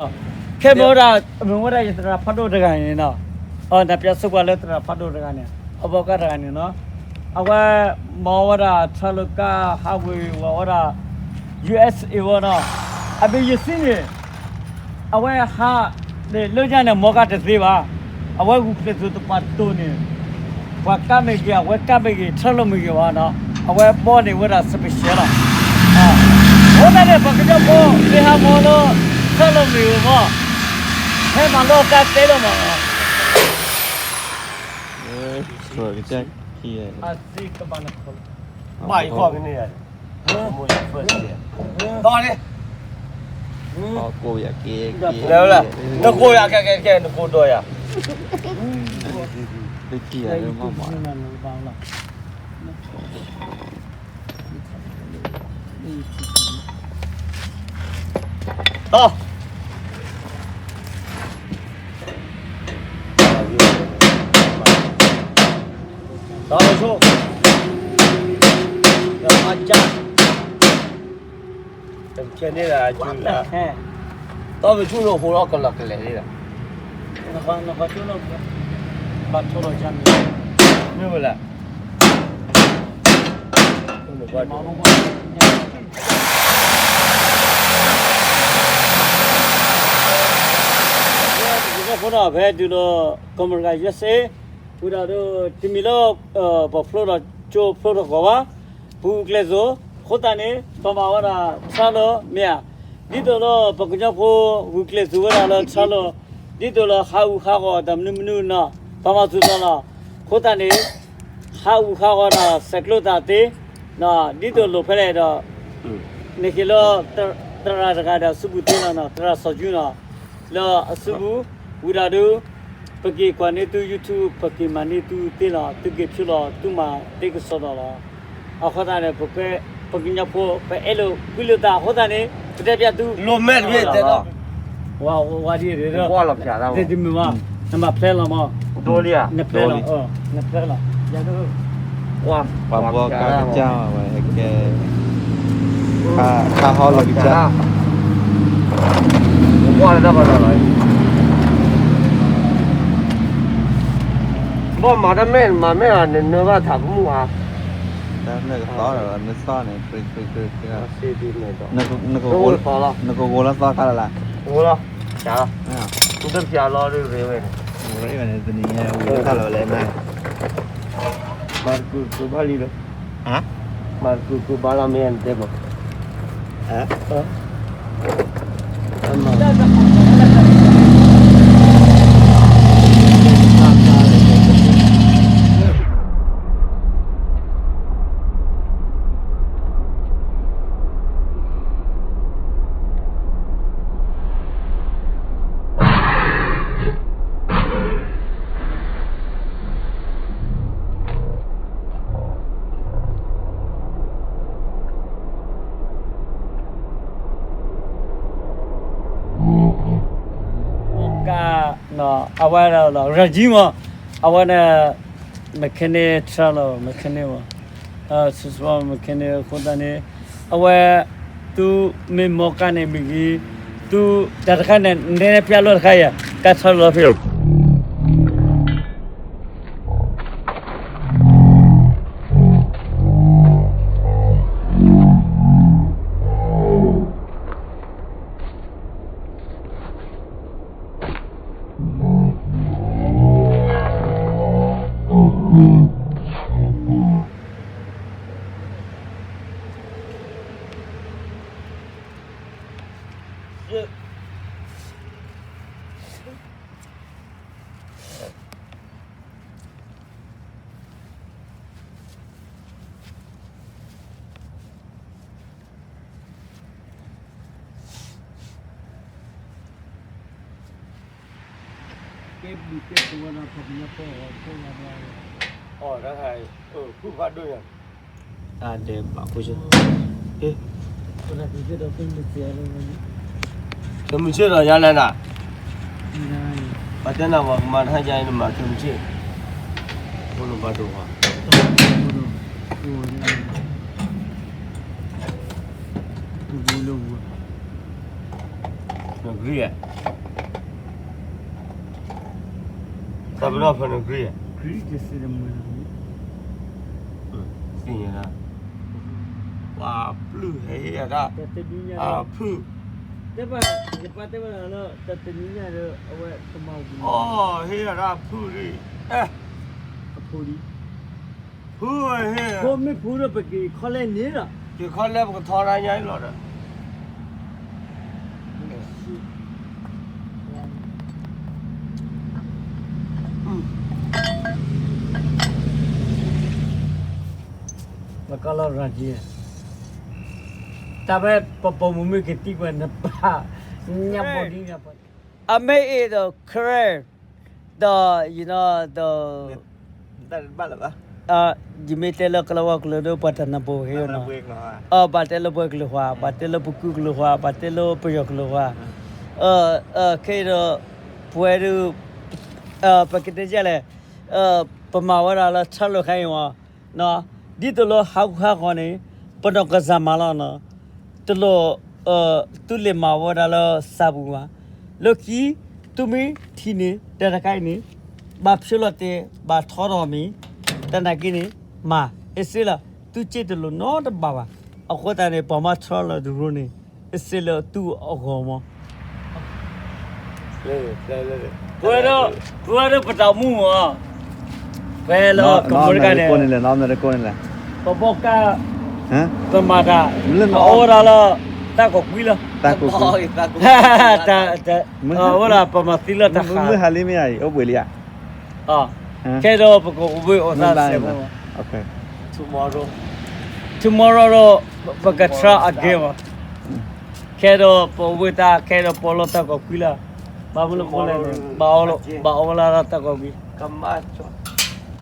ခဲမ့ၢ်ဝဲဒၣ် မ့ၢ်ဝဲဒၣ်ယသရၣ်ဖးဒိၣ်တဂၤန့ၣ်နီၤ, နပျဲဆိကွၢ်လၢသရၣ်ဖးဒိၣ်တဂၤန့ၣ် အဘီကါတဂၤန့ၣ်နီၤ, အဝဲမၤဝဲဒၣ်ထၢလီၤကါဟးဝ့ၤဝီၤဝဲဒၣ် ယူႇအ့ၣ်စ့ၣ်ဝဲနီၤ, အမ့ၢ်ယသံန့ၣ် အဝဲဟးန့ၣ်လၢညါန့ၣ် မီကါတသ့ဘၣ်, အဝဲဂုာ်ကျဲးစၢးတပာ်တိၢ်န့ၣ် ပှၤကါမ့ၢ်ဂ့ၤ အဝဲကါမ့ၢ်ဂ့ၤ ထၢလီၤမ့ၢ်ဂ့ၤဘၣ်နီၤ, အဝဲဘီန့ၢ်ဝဲဒၣ် special လီၤ. အဃိသတးန့ၣ် ပှၤကညီဖိ မ့ၢ်ဟးမီလၢ ထၢလီၤမ့ၢ်ဂ့ၤမီၢ်, ဟဲမၤလီၢ်ကါတဲလီၤမီၢ်နီၤ, အသံကဘၣ်နခီၣ်လီၤ, ဘၣ်ယခီၣ်ကန့ၢ်ယၤ, ဒီးန့ၣ် နကိးယၤကဲကဲ, နကိးယၤကဲကဲကဲ နကိးဒီးယၤ, လၢခံဂၤလၢမီၢ်မီၢ်, ဒီး ဒီးဆိ, ဒီးအကၢ်, တကဲန့ၣ်လၢအကၢ်, ဒီးပဆိန့ၣ်ဟိလီၤကလီကလဲာ်န့ၣ်လီၤ, ဘၣ်ထိၣ်လီၤကၢ်န့ၣ်, မ့ၢ်ဝဲလဲၣ် ပကညီဖိနီၤ ဖဲဒုးလီၤ ကီၢ်အမဲရကၤ ယူႇအ့ၣ်အ့ၣ်, ဝံၤဒီး တမံၤလၢ ပှၤဖျိထီၣ်ကၠိဖျိထီၣ်ကီၢ်ဘၣ်, ပဂုာ်ကျဲးစၢး, အဃိသတးန့ၣ် ပမၤဝဲဒၣ် ထၢလီၤ မ့ၢ်ဧါ, ဒ်သိးလၢပကညီဖိ ဂုာ်ကျဲးစၢးဝဲဒၣ်လၢ ထၢလီၤ, ဒ်သိးလၢဟးဂူာ်ဟးဂီၤတၢ်မနုၤမနုၤနီၤ ပမၤစၢၤသးလီၤ, အဃိသတးန့ၣ် ဟးဂူာ်ဟးဂီၤတၢ် ဆဲးကျိးတၢ်သ့, ဒ်သိးလိၣ်ဖဲလဲၣ်ဒီး နဟ့ၣ်လၢ သရၣ်တဂၤဒီးစုပူၤသ့လီၤနီၤ, သရၣ်စီၤယူနီၤ, လၢအစုပူၤ, ဝံၤဒီးဒုး ပက့ၤကွၢ်န့ၢ်သု YouTube ပက့ၤမၤန့ၢ်သုသ့လီၤ, သုက့ၤဖၠိလီၤ သုမၤသ့ကစီဒီလီၤ. အဃိသတးန့ၣ် ပကညီဖိ ပအဲၣ်လိာ်ကွံလိာ်သးအဃိသတးန့ၣ် ပတဲပျးသု လိၣ်မဲာ်တဘ့ၣ်တဲလီၤ, ဝါဒ်န့ၣ် တမုာ်ဘၣ်, နမၤဖျဲလီၤမး, နဖျဲလီၤ, နဖျဲလီၤ, ပှၤဘှီကါကစၢ်ဝဲဟဲကဲ, ခါဟီလီၤကစၢ်, ဘီၣ်မၤတၢ်မဲာ် မၤမဲာ်ဧါ နနၢဘၣ်ထးကမူၣ်ဧါ, တၢ်နၢကသီဒီး နသီန့ၣ် နကဂိၤလီၤသီခါလၢ်လၢ်, ဂိၤလီၤ, နတဖျါလီၤဒ်ရ့ဝဲန့ၣ်, မၤတကူၣ်ကူၣ်ဘၣ်လံလၢ, မၤတကူၣ်ကူၣ်ဘၣ်လီၤမ့ၢ်နတဲဘၣ် ကါ, အဝဲဒၣ်လီၤ ရၤကံမး, အဝဲန့ၣ် mechanic ထၢလီၤ mechanic မး, စူစဘီ mechanic အဃိသတးန့ၣ် အဝဲ သုမ့ၢ်မီကါန့ၣ်မ့ၢ်ဂ့ၤ, သုတၢ်တခါန့ၣ် နဲနဲပျးလီၤတခါယၤ, ကါထၢလီၤဖဲ ကဲဘျုးကဲဖှိၣ်ဝဲဒၣ်ပှၤကညီဖိအဂီၢ် အီၣ်တၢ်ခါအံၤ ဖုၣ်ဖးဒိၣ်ညါ တၢ်ဒဲးဘးဖိဆၢ ခဲမုၢ်ဆ့ၣ်ဒီးယါလဲၣ်နၤ, ပှၤတဲနၤပှၤကမၤတဟါယါအံၤနမၤခဲမုၢ်ဆ့ၣ်, ဖိနဘၣ်ဒိၣ်ဘၣ်, လၢ နဂ့ၢ်ဧါ, တၢ်ပနီၣ်ဖဲနဂ့ၢ်ဧါ, သ့ၣ်ညါ, ပှၤပျုၢ်ဟဲဟ့ၣ်ယၤတၢ်, ဖုၣ်, ယပၢ်တဲဝဲဒၣ်လၢ တနံၤညါဒီး အဝဲကမၤဝံၤ, အီၣ်ဟ့ၣ်ယၤတၢ်ဖုၣ်လံ, အဖုၣ်လံ, ဖုၣ်ဝဲဟ့ၣ်, ဖိမ့ၢ်ဖုၣ်ဒီး ပက့ၤခီလဲၣ်န့ၣ်ဒီး, က့ၤခီလဲၣ် ပကထီဒါညါအံၤလီၤဒီး တၢ်ဝဲပပိာ်မုၣ်မ့ၢ်ကသံကွၢ်နပၢ်, ညါဘီဒ်ညါဘီ, အမ့ၢ်အ့ၣ်ဒီး Karen ဒီး ဒီး ယမ့ၢ်တဲလၢကလီၤဝါကျိာ်ဒီး ပှၤတနၢ်ပၢၢ်ဝဲနီၤ, ဘၣ်တဲလၢပှၤကလုာ်ဃီ, ဘၣ်တဲလၢပကုၢ်ကလုာ်ဃီ, ဘၣ်တဲလၢပယီၤကလုာ်ဃီ, ခဲအံၤဒီး ပဝဲဒၣ် ပကတဲဒ်လဲၣ်, ပမၤဝဲဒၣ်လၢ ထၢလၢခါအံၤမး, ဒ်သိးလၢဟးဂူာ်ဟးဂီၤန့ၣ် ပနီၢ်ကစၢ်မၤလီၤနီၤ, တလိၣ် သုလဲၤမၤဝဲဒၣ်လၢသးပူၤဘၣ်, လၢခံ သုမ့ၢ်ထံၣ်န့ၣ် တၢ်တခါအံၤန့ၣ် ဘၣ်ဖျိလီၤတဲာ် ဘၣ်ထီထီၣ်မံၤ, တၢ်နာ်က့န့ၣ် မၤ အ့စ့လီၤ, သုစ့တလိၣ်နီတဘၣ်ဘၣ်, အဃိသတးန့ၣ် ပှၤမၤထၢလၢတရူးန့ၣ် အ့စ့လၢသုအဂီၢ်မး ပဝဲဒၣ် ပဝဲဒၣ်ပတၢ်မူမး, ဖဲလၢကမူတကါန့ၣ်, ပဘီကါ, ပမၤတၢ်, အဝဲဒၣ်လၢ တၢ်ကိးကွံလီၤ, တၢ်ကိးကွံ, အဝဲဒၣ်ပမၤသံလၢတၢ်ဃး, မုၢ်ဟါလံမ့ၢ်ဧါအံၤ အိၣ်ဘှံးလံဧါ, ခဲဒီးပကအိၣ်ဘှံးအိၣ်သါစဲးဖိ, tomorrow ဒီး ပက try again မး, ခဲဒီးပအိၣ်ဘှံးတၢ် ခဲဒီးပအီၣ်လီၤတၢ်ကိးကွံလီၤ, ဘၣ်မနုၤဃိလဲၣ်န့ၣ် ဘၣ်အီၣ်လီၤ ဘၣ်အီၣ်ဝဲလၢတၢ်ကိးကွံ, ကမၣ်ကၠီ